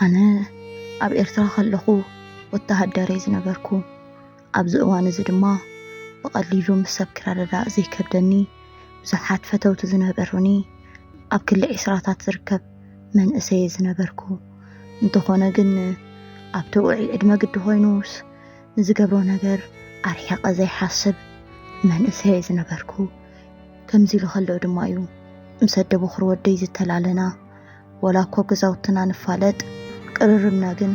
ኣነ ኣብ ኤርትራ ከለኹ ወተሃደር እየ ዝነበርኩ። ኣብዚ እዋን እዚ ድማ ብቐሊሉ ምስ ሰብ ክረዳዳእ ዘይከብደኒ ብዙሓት ፈተውቲ ዝነበሩኒ ኣብ ክሊ ዒስራታት ዝርከብ መንእሰይ እየ ዝነበርኩ። እንተኾነ ግን ኣብቲ ውዑይ ዕድመ ግዲ ኮይኑስ ንዝገብሮ ነገር ኣርሒቐ ዘይሓስብ መንእሰይ እየ ዝነበርኩ። ከምዚ ኢሉ ከሎ ድማ እዩ ምስ ኣደ በኹሪ ወደይ ዝተላለና። ወላ እኮ ገዛውትና ንፋለጥ፣ ቅርርብና ግን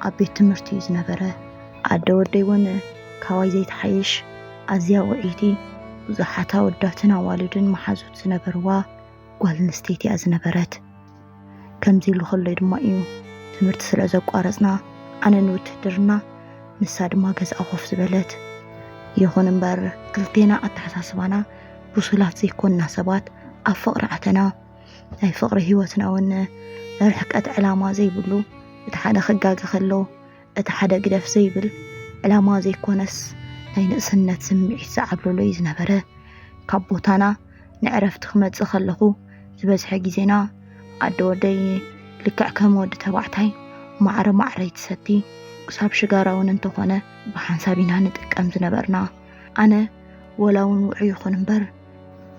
ኣብ ቤት ትምህርቲ እዩ ዝነበረ። ኣደ ወደይ እውን ካባይ ዘይትሓይሽ ኣዝያ ውዕይቲ፣ ብዙሓት ኣወዳትን ኣዋልድን መሓዙት ዝነበርዋ ጓል ኣንስተይቲ እያ ዝነበረት። ከምዚ ኢሉ ከሎ ድማ እዩ ትምህርቲ ስለ ዘቋረጽና ኣነ ንውትድርና ንሳ ድማ ገዝኣ ኮፍ ዝበለት። ይኹን እምበር ክልቴና ኣተሓሳስባና ብሱላት ዘይኮንና ሰባት ኣብ ፍቕሪ ኣተና። ናይ ፍቕሪ ህይወትና እውን ርሕቀት ዕላማ ዘይብሉ፣ እቲ ሓደ ክጋገ ከሎ እቲ ሓደ ግደፍ ዘይብል ዕላማ ዘይኮነስ ናይ ንእስነት ስምዒት ዝዓብለሎ እዩ ዝነበረ። ካብ ቦታና ንዕረፍቲ ክመጽእ ከለኹ ዝበዝሐ ግዜና ኣደ ወደይ ልክዕ ከም ወዲ ተባዕታይ ማዕረ ማዕረ ይትሰቲ። ክሳብ ሽጋራ እውን እንተኾነ ብሓንሳብ ኢና ንጥቀም ዝነበርና። ኣነ ወላ እውን ውዑይ ይኹን እምበር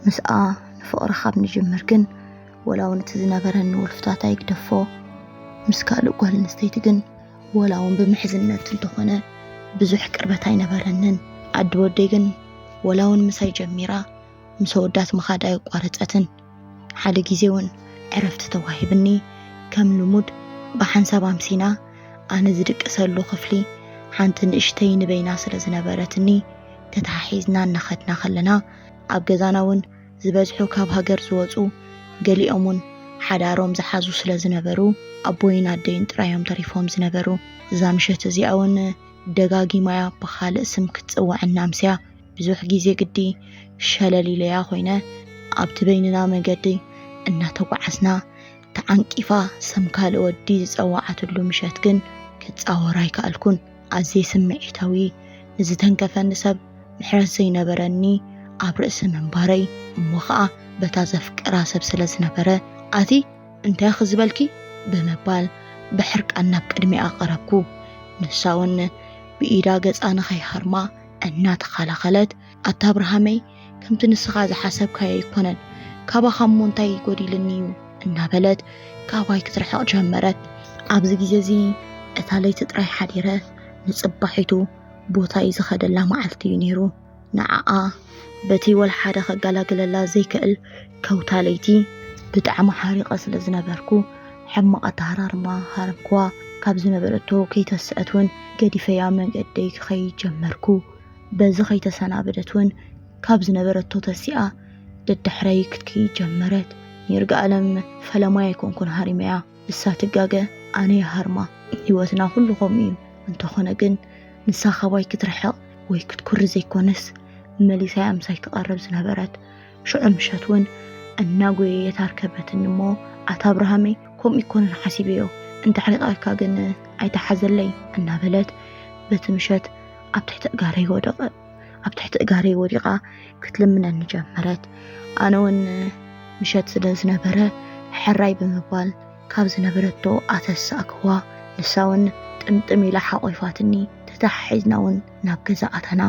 ምስኣ ንፍቕሪ ካብ ንጅምር ግን ወላ እውን እቲ ዝነበረኒ ውልፍታት ኣይግደፎ። ምስ ካልእ ጓል ኣንስተይቲ ግን ወላ እውን ብምሕዝነት እንተኾነ ብዙሕ ቅርበት ኣይነበረንን። ኣደ ወደይ ግን ወላ እውን ምሳይ ጀሚራ ምስ ኣወዳት ምኻድ ኣየቋረጸትን። ሓደ ግዜ እውን ዕረፍቲ ተዋሂብኒ ከም ልሙድ ብሓንሳብ ኣምሲና ኣነ ዝድቅሰሉ ክፍሊ ሓንቲ ንእሽተይ ንበይና ስለ ዝነበረትኒ ተተሓሒዝና እናኸድና ከለና ኣብ ገዛና እውን ዝበዝሑ ካብ ሃገር ዝወጹ ገሊኦም እውን ሓዳሮም ዝሓዙ ስለ ዝነበሩ ኣቦይን ኣደይን ጥራዮም ተሪፎም ዝነበሩ። እዛ ምሸት እዚኣ እውን ደጋጊማያ ብኻልእ ስም ክትጽውዐና ኣምስያ። ብዙሕ ግዜ ግዲ ሸለል ኢለያ ኮይነ ኣብቲ በይንና መገዲ እናተጓዓዝና ተዓንቂፋ ስም ካልእ ወዲ ዝጸዋዓትሉ ምሸት ግን ክጻወር ኣይከኣልኩን። ኣዝየ ስምዒታዊ ንዝተንከፈኒ ሰብ ምሕረት ዘይነበረኒ ኣብ ርእሲ ምንባረይ እሞ ኸኣ በታ ዘፍቅራ ሰብ ስለ ዝነበረ ኣቲ እንታይ ኢኺ ዝበልኪ ብምባል ብሕርቃን ናብ ቅድሚኣ ቀረብኩ። ንሳ እውን ብኢዳ ገጻ ንኸይሃርማ እናተኸላኸለት ኣታ ኣብርሃመይ ከምቲ ንስኻ ዝሓሰብካዮ ኣይኮነን፣ ካባኻ እሞ እንታይ ጎዲልኒ እዩ እናበለት ካባይ ክትርሕቕ ጀመረት። ኣብዚ ግዜ እዚ እታ ለይቲ ጥራይ ሓዲረ ንጽባሒቱ ቦታ እዩ ዝኸደላ መዓልቲ እዩ ነይሩ። ንዓኣ በቲ ወላ ሓደ ከጋላግለላ ዘይክእል ከውታ ለይቲ ብጣዕሚ ሓሪቐ ስለ ዝነበርኩ ሕማቕ ኣተሃራርማ ሃረምክዋ። ካብ ዝነበረቶ ከይተስአት እውን ገዲፈያ መገደይ ክኸይድ ጀመርኩ። በዚ ከይተሰናበደት እውን ካብ ዝነበረቶ ተሲኣ ደድሕረይ ክትከይድ ጀመረት። ንይርጋኣለም ፈለማይ ኣይኮንኩን ሃሪመያ። እሳ ትጋገ ኣነ ይሃርማ። ህይወትና ኩሉ ከምኡ እዩ። እንተኾነ ግን ንሳ ካባይ ክትርሕቕ ወይ ክትኩሪ ዘይኮነስ መሊሳያ ምሳይ ትቐርብ ዝነበረት። ሽዑ ምሸት እውን እናጎየየት ኣርከበትኒ እሞ ኣታ ኣብርሃመይ ከምኡ ይኮነን ሓሲበዮ። እንተሕሪቐካ ግን ኣይተሓዘለይ እናበለት በቲ ምሸት ኣብ ትሕቲ እጋረይ ወደቐ። ኣብ ትሕቲ እጋረይ ወዲቓ ክትልምነኒ ጀመረት። ኣነ እውን ምሸት ስለ ዝነበረ ሕራይ ብምባል ካብ ዝነበረቶ ኣተሳእክዋ። ንሳ እውን ጥምጥም ኢላ ሓቆይፋትኒ ተተሓሒዝና እውን ናብ ገዛ ኣተና።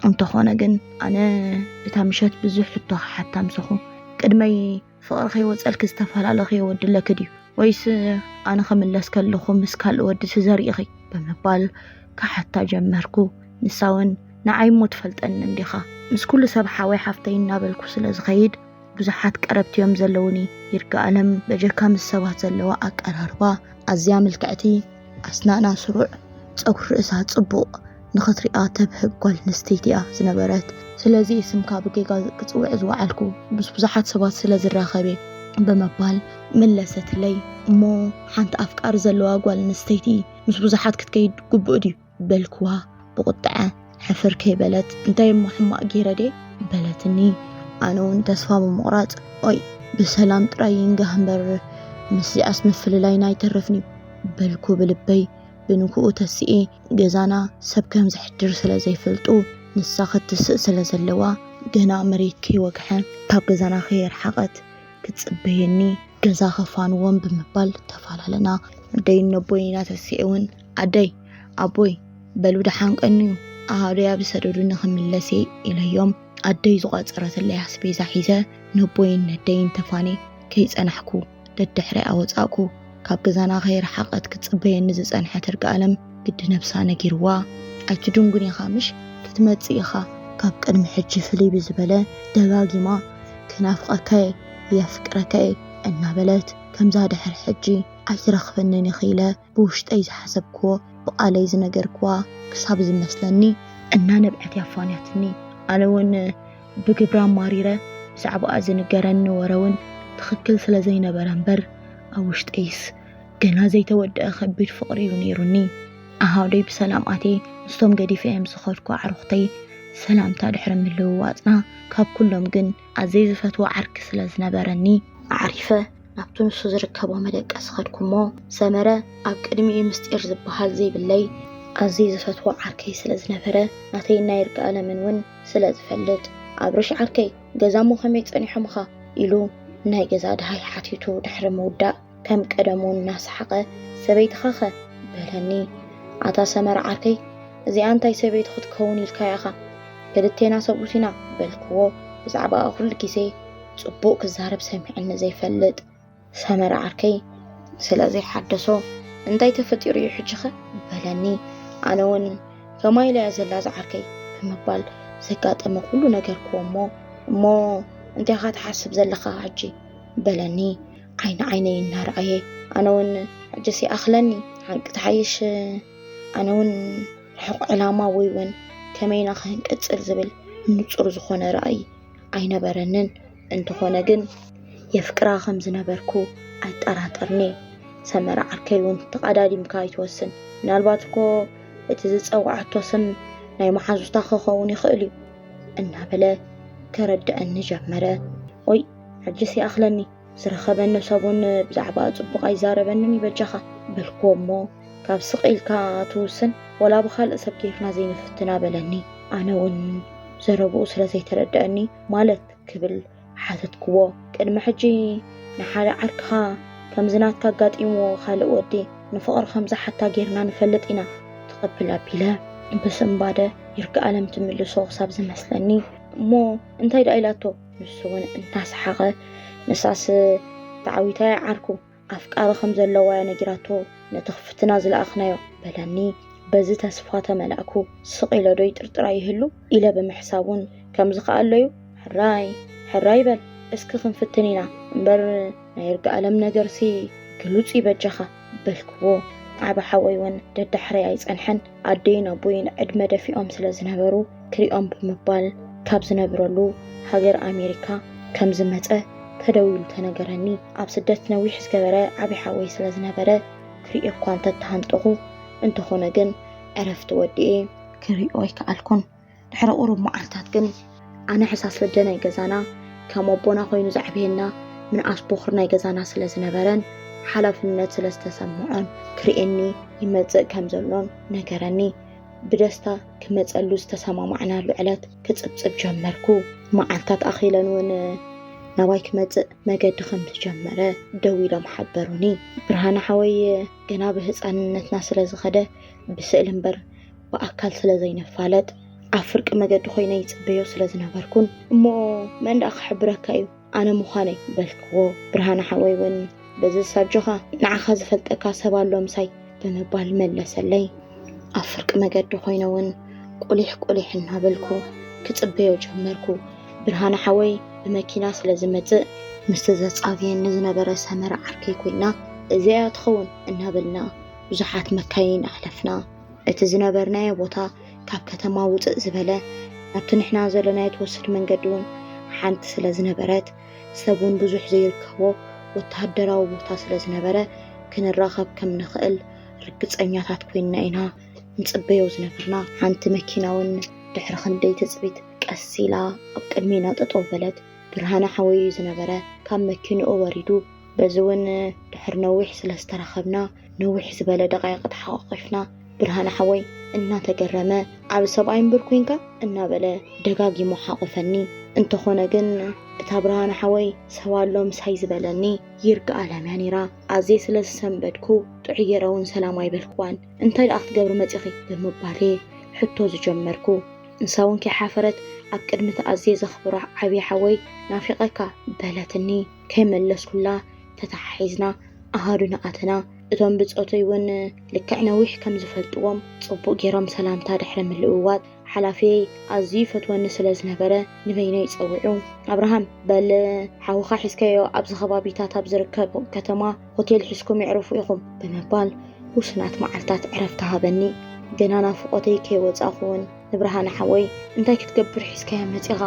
እንተኾነ ግን ኣነ እታ ምሸት ብዙሕ ሕቶ ክሓታ ምሰኹ። ቅድመይ ፍቕሪ ከይወጸልኪ ዝተፈላለኽዮ ወዲ ኣለኪ ድዩ? ወይስ ኣነ ክምለስ ከለኹ ምስ ካልእ ወዲ ስዘር ኢኺ? ብምባል ክሓታ ጀመርኩ። ንሳ እውን ንዓይ እሞ ትፈልጠኒ እንዲኻ፣ ምስ ኩሉ ሰብ ሓወይ ሓፍተይ እናበልኩ ስለ ዝኸይድ ብዙሓት ቀረብቲ እዮም ዘለውኒ። ይርጋኣለም በጀካ ምስ ሰባት ዘለዋ ኣቀራርባ ኣዝያ ምልክዕቲ፣ ኣስናና ስሩዕ፣ ጸጉሪ ርእሳ ጽቡቕ፣ ንኽትሪኣ ተብህግ ጓል ኣንስተይቲ እያ ዝነበረት። ስለዚ ስምካ ብጌጋ ክጽውዕ ዝወዓልኩ ምስ ብዙሓት ሰባት ስለ ዝራኸብ እየ ብምባል መለሰትለይ። እሞ ሓንቲ ኣፍቃሪ ዘለዋ ጓል ኣንስተይቲ ምስ ብዙሓት ክትከይድ ግቡእ ድዩ? በልክዋ ብቁጥዐ። ሕፍር ከይበለት እንታይ እሞ ሕማቕ ገይረ ድየ? በለትኒ። ኣነ እውን ተስፋ ብምቑራጽ ኦይ ብሰላም ጥራይ ይንጋህ እምበር ምስዚኣስ ምፍልላይና ኣይተርፍን እዩ በልኩ ብልበይ። ብንግኡ ተሲኤ ገዛና ሰብ ከም ዘሕድር ስለ ዘይፈልጡ ንሳ ክትስእ ስለ ዘለዋ ገና መሬት ከይወግሐ ካብ ገዛና ከየርሓቐት ክትጽበየኒ ገዛ ከፋንዎም ብምባል ተፈላለና። ኣደይን ነቦይ እናተስኤ እውን ኣደይ ኣቦይ በሉ ደሓን ቀንዩ፣ ኣሃዶይ ኣብ ዝሰደዱኒ ክምለስ እየ ኢለዮም። ኣደይ ዝቋጸረትለይ ኣስቤዛ ሒዘ ነቦይን ነደይን ተፋኔ ከይጸናሕኩ ደድሕረይ ኣወጻእኩ። ካብ ገዛና ከይረሓቐት ክትጽበየኒ ዝጸንሐት እርጋኣለም ግዲ ነብሳ ነጊርዋ። ኣይትድንጉን ኢኻ ምሽ ክትመጽእ ኢኻ፣ ካብ ቅድሚ ሕጂ ፍልይ ብዝበለ ደጋጊማ ክናፍቐካየ የፍቅረካየ እናበለት ከምዛ ድሕሪ ሕጂ ኣይትረኽበንን ኢኺ ኢለ ብውሽጠይ ዝሓሰብክዎ ብቓለይ ዝነገርክዋ ክሳብ ዝመስለኒ እናነብዐት ያፋንያትኒ። ኣነ እውን ብግብራ ማሪረ ብዛዕባኣ ዝንገረኒ ወረ እውን ትኽክል ስለ ዘይነበረ እምበር ኣብ ውሽጠይስ ገና ዘይተወደአ ከቢድ ፍቕሪ እዩ ነይሩኒ። ኣሃውደይ ብሰላም ኣትየ ምስቶም ገዲፈ እዮም ዝኸድኩ ኣዕሩኽተይ ሰላምታ ድሕሪ ምልውዋጥና ካብ ኩሎም ግን ኣዘይ ዝፈትዎ ዓርኪ ስለ ዝነበረኒ ኣዕሪፈ ናብቲ ንሱ ዝርከቦ መደቀሲ ኸድኩ እሞ ሰመረ ኣብ ቅድሚኡ ምስጢር ዝበሃል ዘይብለይ ኣዘይ ዝፈትዎ ዓርከይ ስለ ዝነበረ ናተይ ናይ ይርጋኣለምን እውን ስለ ዝፈልጥ ኣብርሽ ዓርከይ ገዛ እሞ ከመይ ጸኒሖምኻ ኢሉ ናይ ገዛ ድሃይ ሓቲቱ ድሕሪ ምውዳእ ከም ቀደሙ እናሰሓቐ ሰበይትኻኸ በለኒ። ኣታ ሰመረ ዓርከይ እዚኣ እንታይ ሰበይቲ ክትከውን ኢልካ ኢኻ? ክልቴና ሰብኡት ኢና በልክዎ። ብዛዕባኣ ኩሉ ግዜ ጽቡቕ ክዛረብ ሰሚዐኒ ዘይፈልጥ ሰመረ ዓርከይ ስለ ዘይሓደሶ እንታይ ተፈጢሩ እዩ ሕጂኸ በለኒ። ኣነ እውን ከማይ ኢላ እያ ዘላ ዝዓርከይ ብምባል ዘጋጠመ ኩሉ ነገርክዎ እሞ እሞ እንታይ ኢኻ ትሓስብ ዘለኻ ሕጂ በለኒ። ዓይኒ ዓይነይ እናረኣየ ኣነ እውን ሕጅስ ይኣኽለኒ ሓቂ ትሓይሽ ኣነ እውን ርሑቕ ዕላማ ወይ እውን ከመይና ክንቅጽል ዝብል ንጹር ዝኾነ ራእይ ኣይነበረንን። እንተኾነ ግን የፍቅራ ከም ዝነበርኩ ኣይጠራጠርኒ። ሰመረ ዓርከይ እውን ተቓዳዲምካ ኣይትወስን፣ ምናልባት እኮ እቲ ዝጸውዓቶ ስም ናይ መሓዙታ ክኸውን ይኽእል እዩ እናበለ ከረድአኒ ጀመረ። ኦይ ሕጅስ ይኣኽለኒ ዝረኸበኒ ሰቡን ብዛዕባ ጽቡቕ ኣይዛረበንን ይበጃኻ በልክዎ እሞ ካብ ስቕ ኢልካ ትውስን ወላ ብኻልእ ሰብ ጌርና ዘይንፍትና በለኒ። ኣነ እውን ዘረብኡ ስለ ዘይተረድአኒ ማለት ክብል ሓተትክዎ። ቅድሚ ሕጂ ንሓደ ዓርክኻ ከምዚ ናትካ ኣጋጢምዎ ካልእ ወዲ ንፍቕሪ ከም ዝሓታ ጌርና ንፈልጥ ኢና ትቕብል ኣቢለ ብስንባደ ይርጋኣለም ትምልሶ ክሳብ ዝመስለኒ እሞ እንታይ ደኣ ኢላቶ ንሱ እውን እናሰሓቐ ንሳስ ተዓዊታ እያ ዓርኩ ኣፍቃሪ ከም ዘለዋ እያ ነጊራቶ ነቲ ክፍትና ዝለኣኽናዮ በለኒ። በዚ ተስፋ ተመላእኩ። ስቕ ኢለ ዶ ይጥርጥራ ይህሉ ኢለ ብምሕሳብ እውን ከምዚ ከኣ ኣሎ እዩ። ሕራይ ሕራይ በል እስኪ ክንፍትን ኢና እምበር ናይ ይርጋኣለም ነገርሲ ግሉጽ እዩ በጃኻ በልክዎ። ዓቢ ሓወይ እውን ደድሕረይ ኣይጸንሐን። ኣደይን ኣቦይን ዕድመ ደፊኦም ስለ ዝነበሩ ክሪኦም ብምባል ካብ ዝነብረሉ ሃገር ኣሜሪካ ከም ዝመጸ ተደዊሉ ተነገረኒ። ኣብ ስደት ነዊሕ ዝገበረ ዓቢ ሓወይ ስለ ዝነበረ ክሪኦ እኳ እንተተሃንጠኹ እንተኾነ ግን ዕረፍቲ ወዲኤ ክሪኦ ኣይከኣልኩን። ድሕሪ ቁሩብ መዓልታት ግን ኣነ ሕሳስ ወዲ ናይ ገዛና ከም ኣቦና ኮይኑ ዘዕበየና ምንኣስ ቦኽሪ ናይ ገዛና ስለ ዝነበረን ሓላፍነት ስለ ዝተሰምዖን ክርእየኒ ይመጽእ ከም ዘሎን ነገረኒ። ብደስታ ክመጸሉ ዝተሰማማዕናሉ ዕለት ክጽብጽብ ጀመርኩ። መዓልታት ኣኺለን እውን ናባይ ክመጽእ መገዲ ከም ዝጀመረ ደዊሎም ሓበሩኒ። ብርሃነ ሓወይ ገና ብህጻንነትና ስለ ዝኸደ ብስእሊ እምበር ብኣካል ስለ ዘይንፋለጥ ኣብ ፍርቂ መገዲ ኮይነ ይጽበዮ ስለ ዝነበርኩን እሞ መን ደኣ ክሕብረካ እዩ ኣነ ምዃነይ በልክዎ። ብርሃነ ሓወይ እውን በዚ ሳጆኻ ንዓኻ ዝፈልጠካ ሰብ ኣሎ ምሳይ ብምባል መለሰለይ። ኣብ ፍርቂ መገዲ ኮይነ እውን ቁሊሕ ቁሊሕ እናበልኩ ክጽበዮ ጀመርኩ። ብርሃነ ሓወይ ብመኪና ስለ ዝመጽእ ምስቲ ዘጻብየኒ ዝነበረ ሰመረ ዓርከይ ኮይና እዚኣ እያ ትኸውን እናበልና ብዙሓት መካይን ኣሕለፍና። እቲ ዝነበርናዮ ቦታ ካብ ከተማ ውጽእ ዝበለ ናብቲ ንሕና ዘለናዮ ትወስድ መንገዲ እውን ሓንቲ ስለ ዝነበረት ሰብ እውን ብዙሕ ዘይርከቦ ወተሃደራዊ ቦታ ስለ ዝነበረ ክንራኸብ ከም ንኽእል ርግጸኛታት ኮይንና ኢና ንጽበዮ ዝነበርና። ሓንቲ መኪና እውን ድሕሪ ክንደይ ትጽቢት ቀስ ኢላ ኣብ ቅድሜና ጠጠው በለት። ብርሃነ ሓወይ እዩ ዝነበረ ካብ መኪንኡ ወሪዱ። በዚ እውን ድሕሪ ነዊሕ ስለ ዝተራኸብና ነዊሕ ዝበለ ደቓይቕ ተሓቋቒፍና። ብርሃነ ሓወይ እናተገረመ ዓቢ ሰብኣይ እምበር ኮይንካ እናበለ ደጋጊሙ ሓቖፈኒ። እንተኾነ ግን እታ ብርሃነ ሓወይ ሰብ ኣሎ ምሳይ ዝበለኒ ይርጋ ኣለም እያ ነይራ። ኣዝየ ስለ ዝሰንበድኩ ጥዑይ ገይረ እውን ሰላም ኣይበልክዋን። እንታይ ደኣ ክትገብሪ መጺኺ ብምባል እየ ሕቶ ዝጀመርኩ። ንሳ እውን ከይሓፈረት ኣብ ቅድሚ እቲ ኣዝየ ዘኽብሮ ዓብዪ ሓወይ ናፊቐካ በለትኒ። ከይመለስኩላ ተተሓሒዝና ኣሃዱና ኣተና። እቶም ብጾተይ እውን ልክዕ ነዊሕ ከም ዝፈልጥዎም ጽቡቕ ገይሮም ሰላምታ ድሕሪ ምልውዋጥ ሓላፊየይ ኣዝዩ ይፈትወኒ ስለ ዝነበረ ንበይነይ ጸዊዑ፣ ኣብርሃም በል ሓውኻ ሒዝካዮ ኣብዚ ከባቢታት ኣብ ዝርከብ ከተማ ሆቴል ሒዝኩም የዕርፉ ኢኹም ብምባል ውሱናት መዓልታት ዕረፍቲ ሃበኒ። ገና ናፍቖተይ ከይወጻእኹ እውን ንብርሃነ ሓወይ እንታይ ክትገብር ሒዝካያ መጺኻ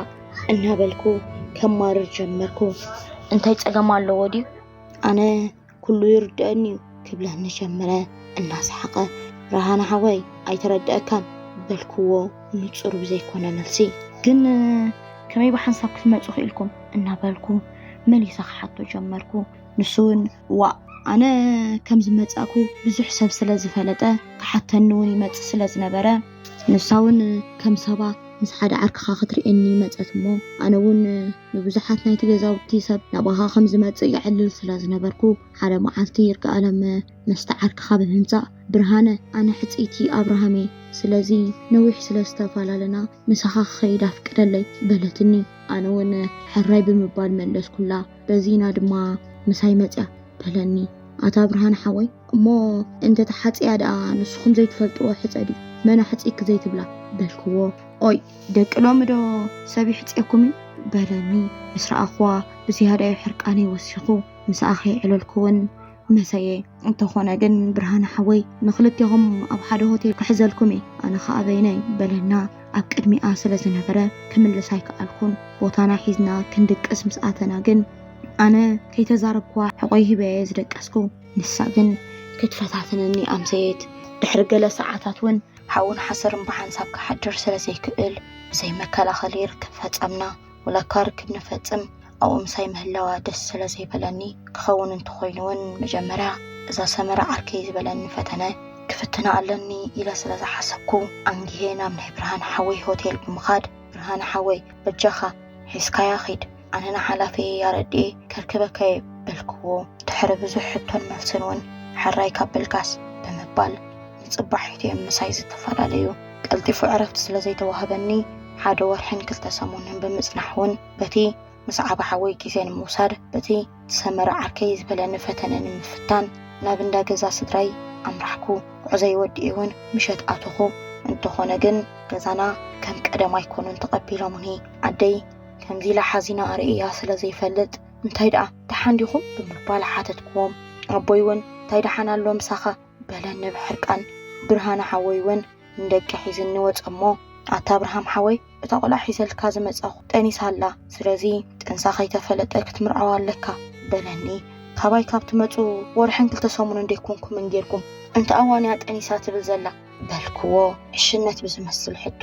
እናበልኩ ከማርር ጀመርኩ። እንታይ ጸገም ኣለዎ ድዩ? ኣነ ኩሉ ይርድአኒ እዩ ክብለኒ ጀመረ እናሰሓቐ። ብርሃነ ሓወይ ኣይተረድአካን በልክዎ ንጹር ብዘይኮነ መልሲ። ግን ከመይ ብሓንሳብ ክትመጹ ክኢልኩም እናበልኩ መሊሰ ክሓቶ ጀመርኩ። ንሱ እውን ዋእ ኣነ ከም ዝመጻእኩ ብዙሕ ሰብ ስለ ዝፈለጠ ክሓተኒ እውን ይመጽእ ስለ ዝነበረ ንሳ እውን ከም ሰባ ምስ ሓደ ዓርክኻ ክትርእየኒ መጸት እሞ ኣነ እውን ንብዙሓት ናይቲ ገዛውቲ ሰብ ናባኻ ከም ዝመጽእ ይዕልል ስለ ዝነበርኩ ሓደ መዓልቲ ይርጋ ኣለም መስተ ዓርክኻ ብምምጻእ ብርሃነ ኣነ ሕጽይቲ ኣብርሃም እየ ስለዚ ነዊሕ ስለ ዝተፈላለና ምሳኻ ክኸይድ ኣፍቅደለይ በለትኒ። ኣነ እውን ሕራይ ብምባል መለስኩላ። በዚና ድማ ምሳይ መጽያ በለኒ። ኣታ ብርሃነ ሓወይ እሞ እንተ ተሓጽያ ደኣ ንስኹም ዘይትፈልጥዎ ሕጸ ድዩ? መን ኣሕጺኪ ዘይትብላ በልክዎ። ኦይ ደቂ ሎሚ ዶ ሰብ ይሕጽየኩም እዩ በለኒ። ምስ ረኣኽዋ ብዝያዳ እዩ ሕርቃነይ ወሲኹ። ምስኣ ከይዕለልኩ እውን መሰየ። እንተኾነ ግን ብርሃነ ሓወይ ንኽልቴኹም ኣብ ሓደ ሆቴል ክሕዘልኩም እየ ኣነ ኸኣ በይነይ በለና። ኣብ ቅድሚኣ ስለ ዝነበረ ክምልስ ኣይከኣልኩን። ቦታና ሒዝና ክንድቅስ ምስ ኣተና ግን ኣነ ከይተዛረብክዋ ሕቖይ ሂበ እየ ዝደቀስኩ። ንሳ ግን ክትፈታትነኒ ኣምሰየት። ድሕሪ ገለ ሰዓታት እውን ሓውን ሓሰርን ብሓንሳብ ክሓድር ስለ ዘይክእል ብዘይ መከላኸሊ ርክብ ፈጸምና። ወላካ ርክብ ንፈጽም ኣብኡ ምሳይ ምህላዋ ደስ ስለ ዘይበለኒ ክኸውን እንተኾይኑ እውን መጀመርያ እዛ ሰመረ ዓርከይ ዝበለኒ ፈተነ ክፍትና ኣለኒ ኢለ ስለ ዝሓሰብኩ ኣንጊሄ ናብ ናይ ብርሃን ሓወይ ሆቴል ብምኻድ ብርሃን ሓወይ በጃኻ ሒዝካያ ኺድ ኣነ ንሓላፈየ ኣረድኤ ከርክበካየ በልክዎ። ድሕሪ ብዙሕ ሕቶን መልስን እውን ሕራይ ካብ በልካስ ብምባል ንጽባሒቱ እዮም ምሳይ ዝተፈላለዩ። ቀልጢፉ ዕረፍቲ ስለ ዘይተዋህበኒ ሓደ ወርሕን ክልተ ሰሙንን ብምጽናሕ እውን በቲ ምስ ዓቢ ሓወይ ግዜ ንምውሳድ በቲ ዝሰመረ ዓርከይ ዝበለኒ ፈተነ ንምፍታን ናብ እንዳ ገዛ ስድራይ ኣምራሕኩ። ጉዕዞይ ወዲኤ እውን ምሸት ኣተኹ። እንተኾነ ግን ገዛና ከም ቀደም ኣይኮኑን ተቐቢሎምኒ። ዓደይ ከምዚ ኢላ ሓዚና ኣርእያ ስለ ዘይፈልጥ እንታይ ደኣ ደሓን ዲኹም ብምባል ሓተትክዎም። ኣቦይ እውን እንታይ ደሓን ኣሎ ምሳኻ በለኒ ብሕርቃን። ብርሃነ ሓወይ እውን ንደቂ ሒዝኒ ወጸ እሞ ኣታ ኣብርሃም ሓወይ እታ ቆልዓ ሒዘልካ ዝመጻኹ ጠኒሳ ኣላ ስለዚ ጥንሳ ከይተፈለጠ ክትምርዓዋ ኣለካ በለኒ። ካባይ ካብ ትመጹ ወርሕን ክልተ ሰሙንን ደይኮንኩምን ጌርኩም እንተ ኣዋንያ ጠኒሳ ትብል ዘላ በልክዎ ዕሽነት ብዝመስል ሕቶ።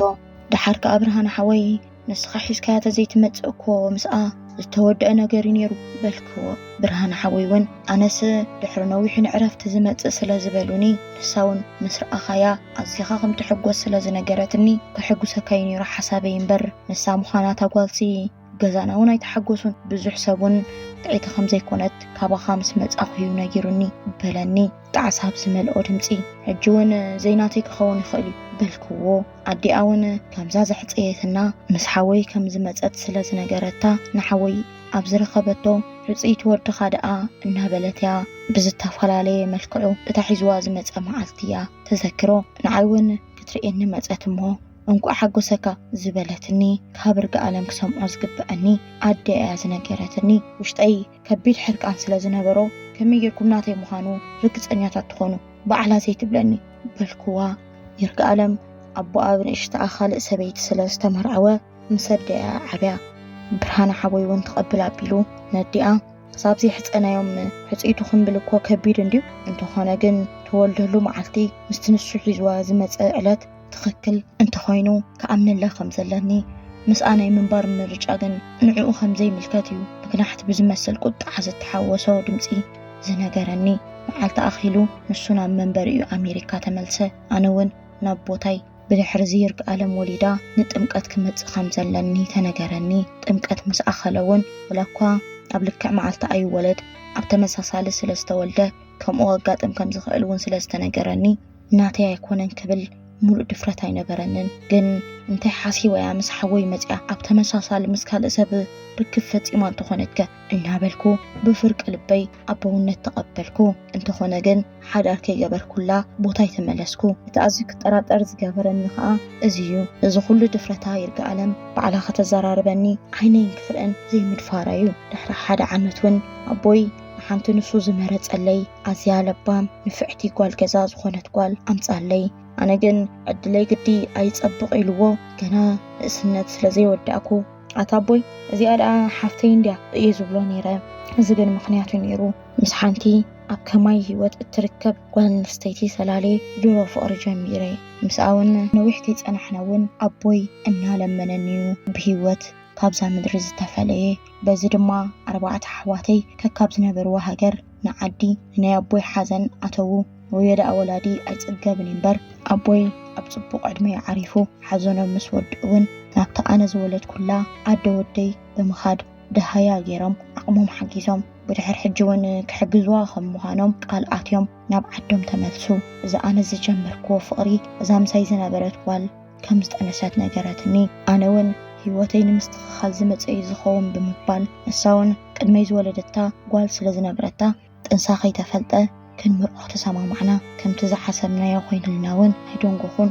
ደሓር ከኣ ብርሃነ ሓወይ ንስኻ ሒዝካያ ተዘይትመጽእ እኮ ምስኣ ዝተወደአ ነገር እዩ ነይሩ በልክዎ። ብርሃነ ሓወይ እውን ኣነስ ድሕሪ ነዊሕ ንዕረፍቲ ዝመጽእ ስለ ዝበሉኒ ንሳ እውን ምስ ረኣኻያ ኣዚኻ ከም ትሕጎስ ስለ ዝነገረትኒ ከሕጉሰካ እዩ ነይሩ ሓሳበይ እምበር ንሳ ምዃና እታ ጓልሲ ገዛና እውን ኣይተሓጎሱን። ብዙሕ ሰብ እውን ጥዕይቲ ከም ዘይኮነት ካባኻ ምስ መጻኹ እዩ ነጊሩኒ በለኒ ጣዕሳ ብዝመልኦ ድምጺ። ሕጂ እውን ዘይናተይ ክኸውን ይኽእል እዩ በልክዎ። ኣዲኣ እውን ከምዛ ዘሕጸየትና ምስ ሓወይ ከም ዝመጸት ስለ ዝነገረታ ንሓወይ ኣብ ዝረኸበቶ ሕጽይቲ ወድኻ ደኣ እናበለት እያ ብዝተፈላለየ መልክዑ እታ ሒዝዋ ዝመጸ መዓልቲ እያ ተዘክሮ። ንዓይ እውን ክትርእየኒ መጸት እሞ እንቋዕ ሓጎሰካ ዝበለትኒ ካብ ርግኣለም ክሰምዖ ዝግብኣኒ ኣደ እያ ዝነገረትኒ። ውሽጠይ ከቢድ ሕርቃን ስለ ዝነበሮ ከመይ ጌርኩም ናተይ ምዃኑ ርግጸኛታት ትኾኑ ባዕላ ዘይትብለኒ በልክዋ። ይርግኣለም ኣቦኣ ብንእሽተኣ ካልእ ሰበይቲ ስለ ዝተመርዓወ ምስ ኣደኣ ዓብያ። ብርሃነ ሓወይ እውን ትቐብል ኣቢሉ ነዲኣ ክሳብ ዘይሕጸናዮም ሕጽይቱ ክንብል እኮ ከቢድ እንድዩ። እንተኾነ ግን ትወልደሉ መዓልቲ ምስቲ ንሱ ሒዝዋ ዝመጸ ዕለት ትኽክል እንተኾይኑ ክኣምነላ ከም ዘለኒ ምስኣ ናይ ምንባር ምርጫ ግን ንዕኡ ከም ዘይምልከት እዩ ብግናሕቲ ብዝመስል ቁጥዓ ዝተሓወሶ ድምጺ ዝነገረኒ። መዓልቲ ኣኺሉ ንሱ ናብ መንበሪኡ ኣሜሪካ ተመልሰ። ኣነ እውን ናብ ቦታይ ብድሕርዚ ይርግኣለም ወሊዳ ንጥምቀት ክመጽእ ከም ዘለኒ ተነገረኒ። ጥምቀት ምስ ኣኸለ እውን፣ ወላ እኳ ኣብ ልክዕ መዓልቲ ኣይወለድ፣ ኣብ ተመሳሳሊ ስለ ዝተወልደ፣ ከምኡ ኣጋጥም ከም ዝኽእል እውን ስለ ዝተነገረኒ፣ ናተይ ኣይኮነን ክብል ሙሉእ ድፍረት ኣይነበረንን። ግን እንታይ ሓሲበያ ምስ ሓወይ መጽያ ኣብ ተመሳሳሊ ምስ ካልእ ሰብ ርክብ ፈጺማ እንተኾነትከ እናበልኩ ብፍርቂ ልበይ ኣቦውነት ተቐበልኩ። እንተኾነ ግን ሓዳር ከይገበርኩላ ቦታ ኣይተመለስኩ። እቲ ኣዝዩ ክጠራጠር ዝገበረኒ ኸኣ እዚ እዩ። እዚ ኩሉ ድፍረታ ይርግኣለም ባዕላ ከተዘራርበኒ ዓይነይን ክትርእን ዘይምድፋራ እዩ። ድሕሪ ሓደ ዓመት እውን ኣቦይ ንሓንቲ ንሱ ዝመረጸለይ ኣዝያ ለባም ንፍዕቲ ጓል ገዛ ዝኾነት ጓል ኣምጻለይ። ኣነ ግን ዕድለይ ግዲ ኣይጸብቕ ኢልዎ ገና ንእስነት ስለ ዘይወዳእኩ፣ ኣታ ኣቦይ፣ እዚኣ ደኣ ሓፍተይ እንድያ እየ ዝብሎ ነይረ። እዚ ግን ምኽንያቱ ነይሩ። ምስ ሓንቲ ኣብ ከማይ ህይወት እትርከብ ጓል ኣንስተይቲ ሰላሌ ድሮ ፍቕሪ ጀሚረ። ምስኣ እውን ነዊሕ ከይጸናሕና እውን ኣቦይ እናለመነኒ እዩ ብህይወት ካብዛ ምድሪ ዝተፈለየ። በዚ ድማ ኣርባዕተ ኣሕዋተይ ከካብ ዝነበርዋ ሃገር ንዓዲ ንናይ ኣቦይ ሓዘን ኣተዉ። ወዮ ደኣ ወላዲ ኣይጽገብን እምበር፣ ኣቦይ ኣብ ጽቡቕ ዕድመ ዓሪፉ ሓዘኖም ምስ ወድኡ እውን ናብታ ኣነ ዝወለድኩላ ዓዲ ወደይ ብምኻድ ደሃያ ገይሮም ዓቕሞም ሓጊዞም። ብድሕር ሕጂ እውን ክሕግዝዋ ከም ምዃኖም ቃል ኣትዮም ናብ ዓዶም ተመልሱ። እዚ ኣነ ዝጀመርክዎ ፍቕሪ እዛ ምሳይ ዝነበረት ጓል ከም ዝጠነሰት ነገረትኒ። ኣነ እውን ህይወተይ ንምስትኽኻል ዝመጸ እዩ ዝኸውን ብምባል፣ ንሳ እውን ቅድመይ ዝወለደታ ጓል ስለ ዝነበረታ፣ ጥንሳ ከይተፈልጠ ክንምርዖ ተሰማማዕና። ከምቲ ዝሓሰብናዮ ኮይኑልና እውን ኣይደንጎኹን።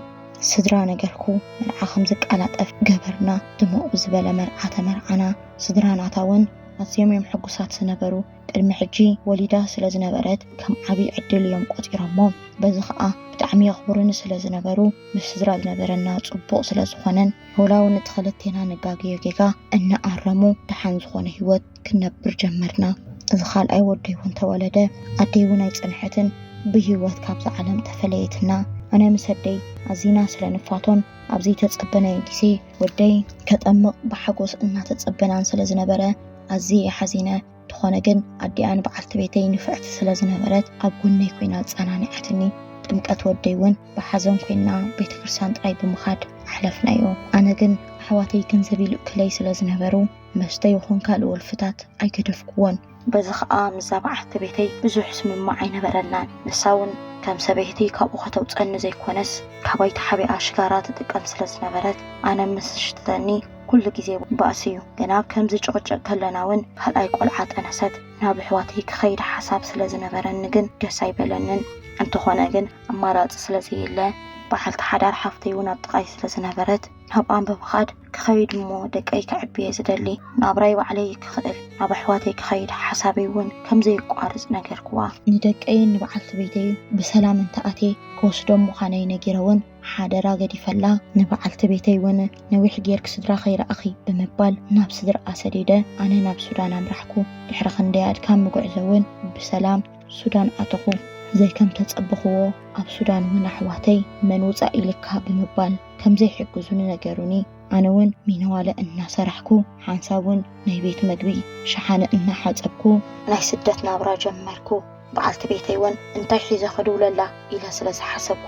ስድራ ነገርኩ፣ መርዓ ከም ዝቀላጠፍ ገበርና። ድሙቕ ብዝበለ መርዓ ተመርዓና። ስድራ ናታ እውን ኣዝዮም እዮም ሕጉሳት ዝነበሩ። ቅድሚ ሕጂ ወሊዳ ስለ ዝነበረት ከም ዓብዪ ዕድል እዮም ቆጺሮሞ። በዚ ኸኣ ብጣዕሚ የኽብሩኒ ስለ ዝነበሩ፣ ምስ ስድራ ዝነበረና ጽቡቕ ስለ ዝኾነን፣ ወላ እውን እቲ ክልቴና ነጋግዮ ጌጋ እናኣረሙ ደሓን ዝኾነ ህይወት ክንነብር ጀመርና። እዚ ካልኣይ ወደይ እውን ተወለደ። ኣደይ እውን ኣይጸንሐትን፣ ብህይወት ካብዛ ዓለም ተፈለየትና። ኣነ ምስ ኣደይ ኣዚና ስለ ንፋቶን፣ ኣብ ዘይተጸበናዮ ግዜ ወደይ ከጠምቕ ብሓጎስ እናተጸበናን ስለ ዝነበረ፣ ኣዝየ እየ ሓዚነ። እንተኾነ ግን ኣዲኣ ንበዓልቲ ቤተይ ንፍዕቲ ስለ ዝነበረት ኣብ ጎነይ ኮይና ኣጸናንዐትኒ። ጥምቀት ወደይ እውን ብሓዘን ኮይና ቤተ ክርስቲያን ጥራይ ብምኻድ ኣሕለፍናዮ። ኣነ ግን ኣሕዋተይ ገንዘብ ይልእክለይ ስለ ዝነበሩ መስተ ይኹን ካልእ ወልፍታት ኣይገደፍኩዎን። በዚ ኸኣ ምስዛ በዓልቲ ቤተይ ብዙሕ ስምማዕ ኣይነበረናን። ንሳ እውን ከም ሰበይቲ ካብኡ ከተውፀኒ ዘይኮነስ ካባይ ተሓቢኣ ሽጋራ ትጥቀም ስለ ዝነበረት ኣነ ምስ ሽትተኒ ኩሉ ግዜ ባእሲ እዩ። ገና ኣብ ከምዚ ጭቕጭቕ ከለና እውን ካልኣይ ቆልዓ ጠነሰት። ናብ ኣሕዋተይ ክኸይድ ሓሳብ ስለ ዝነበረኒ ግን ደስ ኣይበለንን። እንተኾነ ግን ኣማራፂ ስለ ዘየለ በዓልቲ ሓዳር ሓፍተይ እውን ኣብ ጥቓይ ስለ ዝነበረት ናብኣን ብምኻድ ክኸይድ እሞ ደቀይ ከዕብየ ዝደሊ ናብራይ ባዕለይ ክኽእል ናብ ኣሕዋተይ ክኸይድ ሓሳበይ እውን ከም ዘየቋርጽ ነገርክዋ። ንደቀይን ንበዓልቲ ቤተይ ብሰላም እንተኣትየ ክወስዶም ምዃነይ ነጊረ እውን ሓደራ ገዲፈላ። ንበዓልቲ ቤተይ እውን ነዊሕ ጌርኪ ስድራ ከይረኣኺ ብምባል ናብ ስድርኣ ሰዲደ ኣነ ናብ ሱዳን ኣምራሕኩ። ድሕሪ ክንደይ ኣድካሚ ጉዕዞ እውን ብሰላም ሱዳን ኣተኹ። ዘይከም ተጸበኽዎ ኣብ ሱዳን እውን ኣሕዋተይ መን ውጻእ ኢልካ ብምባል ከም ዘይሕግዙኒ ነገሩኒ። ኣነ እውን ሚነዋለ እናሰራሕኩ ሓንሳብ እውን ናይ ቤት መግቢ ሸሓነ እናሓጸብኩ ናይ ስደት ናብራ ጀመርኩ። በዓልቲ ቤተይ እውን እንታይ ሒዘ ክድውለላ ኢለ ስለ ዝሓሰብኩ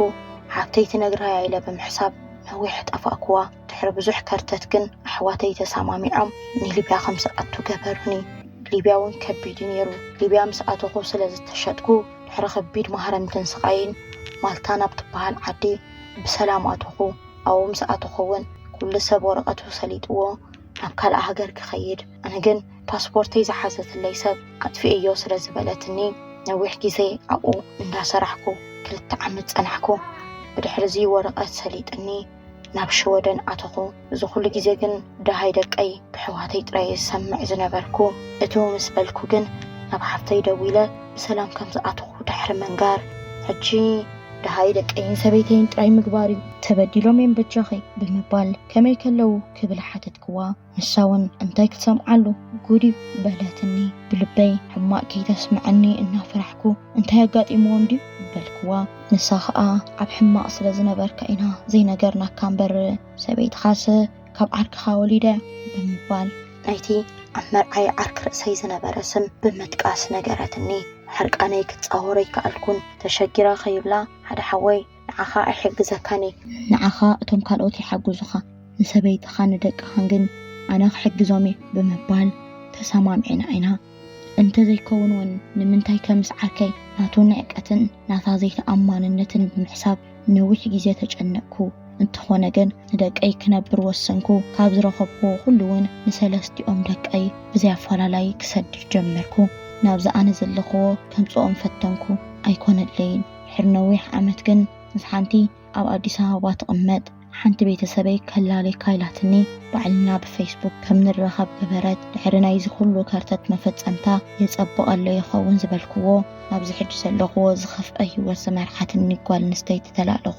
ሓብተይ ትነግራያ ኢለ ብምሕሳብ ነዊሕ ጠፋእክዋ። ድሕሪ ብዙሕ ከርተት ግን ኣሕዋተይ ተሰማሚዖም ንሊብያ ከም ዝኣቱ ገበሩኒ። ሊብያ እውን ከቢድ እዩ ነይሩ። ሊብያ ምስ ኣተኹ ስለ ዝተሸጥኩ ድሕሪ ከቢድ ማህረምትን ስቓይን ማልታ ናብ ትበሃል ዓዲ ብሰላም ኣተኹ። ኣብኡ ምስ ኣተኹ እውን ኩሉ ሰብ ወረቐቱ ሰሊጥዎ ናብ ካልእ ሃገር ክኸይድ፣ ኣነ ግን ፓስፖርተይ ዝሓዘትለይ ሰብ ኣጥፊኤዮ ስለ ዝበለትኒ ነዊሕ ግዜ ኣብኡ እንዳሰራሕኩ ክልተ ዓመት ጸናሕኩ። ብድሕሪ እዚ ወረቐት ሰሊጥኒ ናብ ሽወደን ኣተኹ። እዚ ኩሉ ግዜ ግን ደሃይ ደቀይ ብሕዋተይ ጥራይ ዝሰምዕ ዝነበርኩ። እቱ ምስ በልኩ ግን ናብ ሓፍተይ ደዊለ ብሰላም ከም ዝኣተኹ ድሕሪ ምንጋር፣ ሕጂ ደሃይ ደቀይን ሰበይተይን ጥራይ ምግባር እዩ። ተበዲሎም እዮም በጃኺ ብምባል ከመይ ከለዉ ክብል ሓተትክዋ። ንሳ እውን እንታይ ክትሰምዓሉ ጉድ እዩ በለትኒ። ብልበይ ሕማቕ ከይተስምዐኒ እናፈራሕኩ እንታይ ኣጋጢምዎም ድዩ በልክዋ። ንሳ ኸኣ ኣብ ሕማቕ ስለ ዝነበርካ ኢና ዘይነገርናካ እምበር ሰበይትኻስ ካብ ዓርክኻ ወሊደ ብምባል ናይቲ ኣብ መርዓይ ዓርኪ ርእሰይ ዝነበረ ስም ብምጥቃስ ነገረትኒ። ሕርቃነይ ክጻወሮ ኣይከኣልኩን። ተሸጊረ ከይብላ ሓደ ሓወይ ንዓ ንዓኻ ኣይሕግዘካን እየ። ንዓኻ እቶም ካልኦት ይሓግዙኻ፣ ንሰበይትኻ ንደቅኻን ግን ኣነ ክሕግዞም እየ ብምባል ተሰማሚዕና ኢና። እንተዘይከውን እውን ንምንታይ ከምስ ዓርከይ ናቱ ንዕቀትን ናታ ዘይተኣማንነትን ብምሕሳብ ነዊሕ ግዜ ተጨነቅኩ። እንተኾነ ግን ንደቀይ ክነብር ወሰንኩ። ካብ ዝረኸብኩዎ ኩሉ እውን ንሰለስቲኦም ደቀይ ብዘይ ኣፈላላይ ክሰድድ ጀመርኩ። ናብዚ ኣነ ዘለኽዎ ከምፅኦም ፈተንኩ፣ ኣይኮነለይን። ድሕሪ ነዊሕ ዓመት ግን ምስ ሓንቲ ኣብ ኣዲስ ኣበባ ትቕመጥ ሓንቲ ቤተሰበይ ከላሌካ ኢላትኒ ባዕልና ብፌስቡክ ከም ንራኸብ ገበረት። ድሕሪ ናይዚ ኩሉ ከርተት መፈጸምታ የጸብቐሎ ይኸውን ዝበልክዎ ናብዚ ሕጂ ዘለኽዎ ዝኸፍአ ህይወት ዝመርሓትኒ ጓል ኣንስተይቲ ተላለኹ።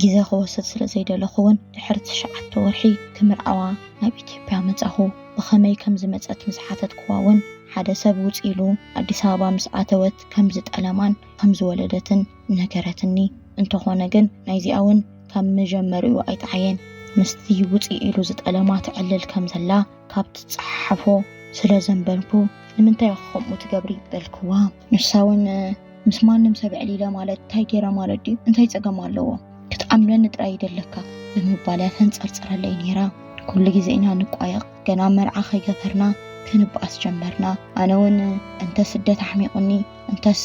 ግዜ ክወስድ ስለ ዘይደለኹ እውን ድሕሪ ትሽዓተ ወርሒ ክምርዓዋ ናብ ኢትዮጵያ መጻኹ። ብኸመይ ከም ዝመጸት ምስ ሓተትክዋ እውን ሓደ ሰብ ውጽእ ኢሉ ኣዲስ ኣበባ ምስ ኣተወት ከም ዝጠለማን ከም ዝወለደትን ነገረትኒ። እንተኾነ ግን ናይዚኣ እውን ካብ መጀመሪኡ ኣይጠዓየን። ምስቲ ውፅእ ኢሉ ዝጠለማ ትዕልል ከም ዘላ ካብ ትፀሓሓፎ ስለ ዘንበንኩ ንምንታይ ኢኺ ከምኡ ትገብሪ በልክዋ። ንሳ እውን ምስ ማንም ሰብ ዕሊለ ማለት እንታይ ገይረ ማለት ድዩ? እንታይ ፀገም ኣለዎ? ክትኣምነኒ ጥራይ ይደለካ ብምባል እያ ተንፀርፅረለይ ነይራ። ኩሉ ግዜ ኢና ንቋየቕ። ገና መርዓ ከይገበርና ክንበኣስ ጀመርና። ኣነ እውን እንተ ስደት ኣሕሚቑኒ እንተስ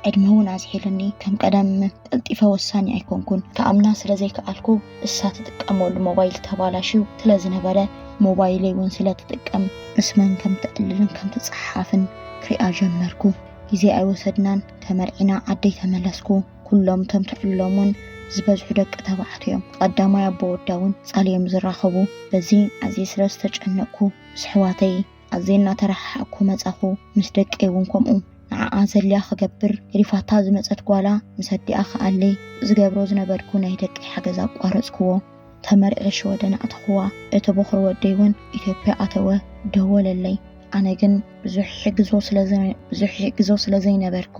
ዕድመ እውን ኣዝሒሉኒ ከም ቀደም ቀልጢፈ ወሳኒ ኣይኮንኩን። ክኣምና ስለ ዘይከኣልኩ እሳ ትጥቀመሉ ሞባይል ተባላሽዩ ስለ ዝነበረ ሞባይለይ እውን ስለ ትጥቀም ምስ መን ከም ትዕልልን ከም ትጸሓሓፍን ክሪኣ ጀመርኩ። ግዜ ኣይወሰድናን ተመርዒና ዓደይ ተመለስኩ። ኩሎም እቶም ትዕልሎም እውን ዝበዝሑ ደቂ ተባዕትዮ እዮም። ቀዳማይ ኣቦ ወዳ እውን ጻልዮም ዝራኸቡ። በዚ ኣዝየ ስለ ዝተጨነቅኩ ምስ ኣሕዋተይ ኣዝየ እናተረሓሓቅኩ መጻኹ። ምስ ደቀይ እውን ከምኡ። ንዓኣ ዘድልያ ክገብር ገዲፋታ ዝመጸት ጓላ ምስ ኣዲኣ ክኣሊ ዝገብሮ ዝነበርኩ ናይ ደቀይ ሓገዝ ኣቋረጽክዎ። ተመርዒ ሽወደን ኣእተኽዋ። እቲ ቦኽሪ ወደይ እውን ኢትዮጵያ ኣተወ፣ ደወለለይ። ኣነ ግን ብዙሕ ይሕግዞ ስለ ዘይ- ብዙሕ ይሕግዞ ስለ ዘይነበርኩ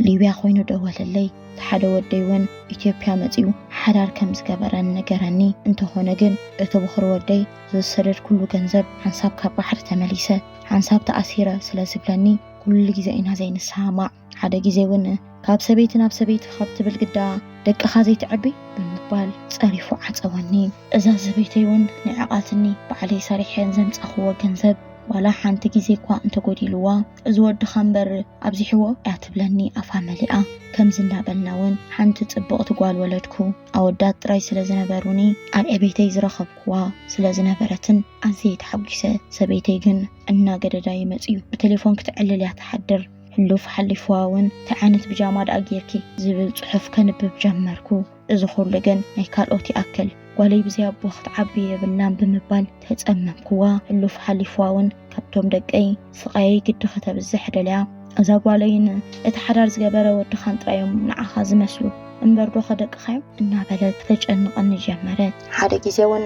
ሊብያ ኮይኑ ደወለለይ። እቲ ሓደ ወደይ እውን ኢትዮጵያ መጺኡ ሓዳር ከም ዝገበረን ነገረኒ። እንተኾነ ግን እቲ ቦኽሪ ወደይ ዝሰደድኩሉ ገንዘብ ሓንሳብ ካብ ባሕሪ ተመሊሰ ሓንሳብ ተኣሲረ ስለ ዝብለኒ ኩሉ ግዜ ኢና ዘይንሰማማዕ። ሓደ ግዜ እውን ካብ ሰበይቲ ናብ ሰበይቲ ካብ ትብል ግዳ ደቅኻ ዘይትዕቢ ብምባል ጸሪፉ ዓጸወኒ። እዛ ሰበይተይ እውን ንዕቓትኒ። ባዕለይ ሰሪሐ ዘምጻኽዎ ገንዘብ ዋላ ሓንቲ ግዜ እኳ እንተጎዲልዋ እዚ ወድኻ እምበር ኣብዚሕዎ እያ ትብለኒ ኣፋ መሊኣ። ከምዚ እንዳበልና እውን ሓንቲ ጽብቕቲ ጓል ወለድኩ። ኣወዳት ጥራይ ስለ ዝነበሩኒ ኣብ ዕቤተይ ዝረኸብኩዋ ስለ ዝነበረትን ኣዝየ ተሓጒሰ። ሰበይተይ ግን እናገደዳ ይመጽዩ። ብቴሌፎን ክትዕልል እያ ትሓድር። ሕሉፍ ሓሊፍዋ እውን እንታይ ዓይነት ብጃማ ደኣ ጌርኪ ዝብል ጽሑፍ ከንብብ ጀመርኩ። እዚ ኩሉ ግን ናይ ካልኦት ይኣክል፣ ጓለይ ብዘይ ኣቦ ክትዓቢ የብላን ብምባል ተጸመምክዋ። ሕሉፍ ሓሊፍዋ እውን ካብቶም ደቀይ ስቓየይ ግዲ ከተብዝሕ ደልያ። እዛ ጓለይን እቲ ሓዳር ዝገበረ ወድኻን ጥራዮም ንዓኻ ዝመስሉ እምበርዶ ከደቅኻዮም እናበለት ተጨንቐኒ ጀመረት። ሓደ ግዜ እውን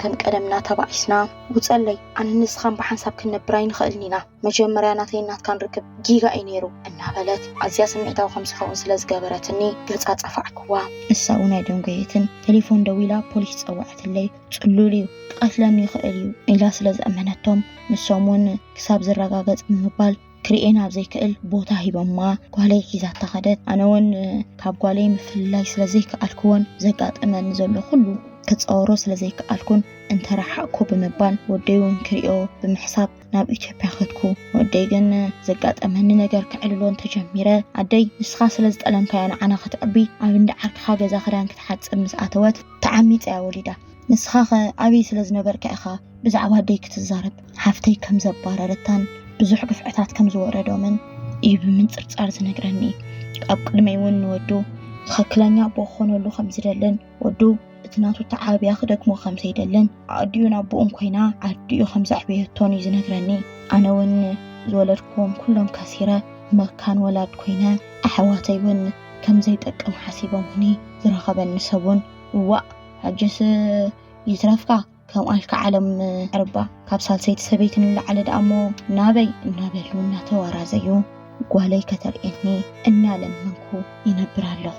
ከም ቀደምና ተባኢስና ውጸለይ፣ ኣነ ንስኻን ብሓንሳብ ክንነብር ኣይንኽእልን ኢና። መጀመርያ ናተይን ናትካን ርክብ ጊጋ እዩ ነይሩ እናበለት ኣዝያ ስምዒታዊ ከም ዝኸውን ስለ ዝገበረትኒ ገጻ ጸፋዕክዋ። ንሳ እውን ኣይደንጎየትን። ቴሌፎን ደዊላ ፖሊስ ጸወዐትለይ። ጽሉል እዩ፣ ክቐትለኒ ይኽእል እዩ ኢላ ስለ ዘእመነቶም ንሶም እውን ክሳብ ዝረጋገጽ ብምባል ክርእየን ኣብ ዘይክእል ቦታ ሂቦማ ጓለይ ሒዛታ ኸደት። ኣነ እውን ካብ ጓለይ ምፍልላይ ስለ ዘይከኣልኩዎን ዘጋጠመኒ ዘሎ ኩሉ ክጻወሮ ስለ ዘይከኣልኩን እንተረሓቕኩ ብምባል ወደይ እውን ክርእዮ ብምሕሳብ ናብ ኢትዮጵያ ከድኩ። ወደይ ግን ዘጋጠመኒ ነገር ክዕልሎ እንተጀሚረ ኣደይ ንስኻ ስለ ዝጠለምካያ ንዓና ክትዕቢ ኣብ እንዳ ዓርክኻ ገዛ ክዳን ክትሓጽብ ምስ ኣተወት ተዓሚጻ እያ ወሊዳ። ንስኻ ኸ ኣበይ ስለ ዝነበርካ ኢኻ ብዛዕባ ኣደይ ክትዛረብ? ሓፍተይ ከም ዘባረረታን ብዙሕ ግፍዕታት ከም ዝወረዶምን እዩ ብምንጽርጻር ዝነግረኒ። ኣብ ቅድመይ እውን ንወዱ ትኽክለኛ ኣቦ ክኾነሉ ከም ዝደልን ወዱ እቲ ናቱ ተዓብያ ክደግሞ ከም ዘይደልን ኣዲኡን ኣቦኡን ኮይና ኣዲኡ ከም ዘዕበየቶን እዩ ዝነግረኒ። ኣነ እውን ዝወለድክዎም ኩሎም ከሲረ መካን ወላድ ኮይነ ኣሕዋተይ እውን ከም ዘይጠቅም ሓሲቦምኒ ዝረኸበኒ ሰቡን እዋእ ሕጅስ ይትረፍካ ከም ኣልካ ዓለም ዕርባ ካብ ሳልሰይቲ ሰበይቲ ንላዕሊ ደኣ እሞ ናበይ እናበሉ እናተዋራዘዩ ጓለይ ከተርእየኒ እናለመንኩ ይነብር ኣለኹ።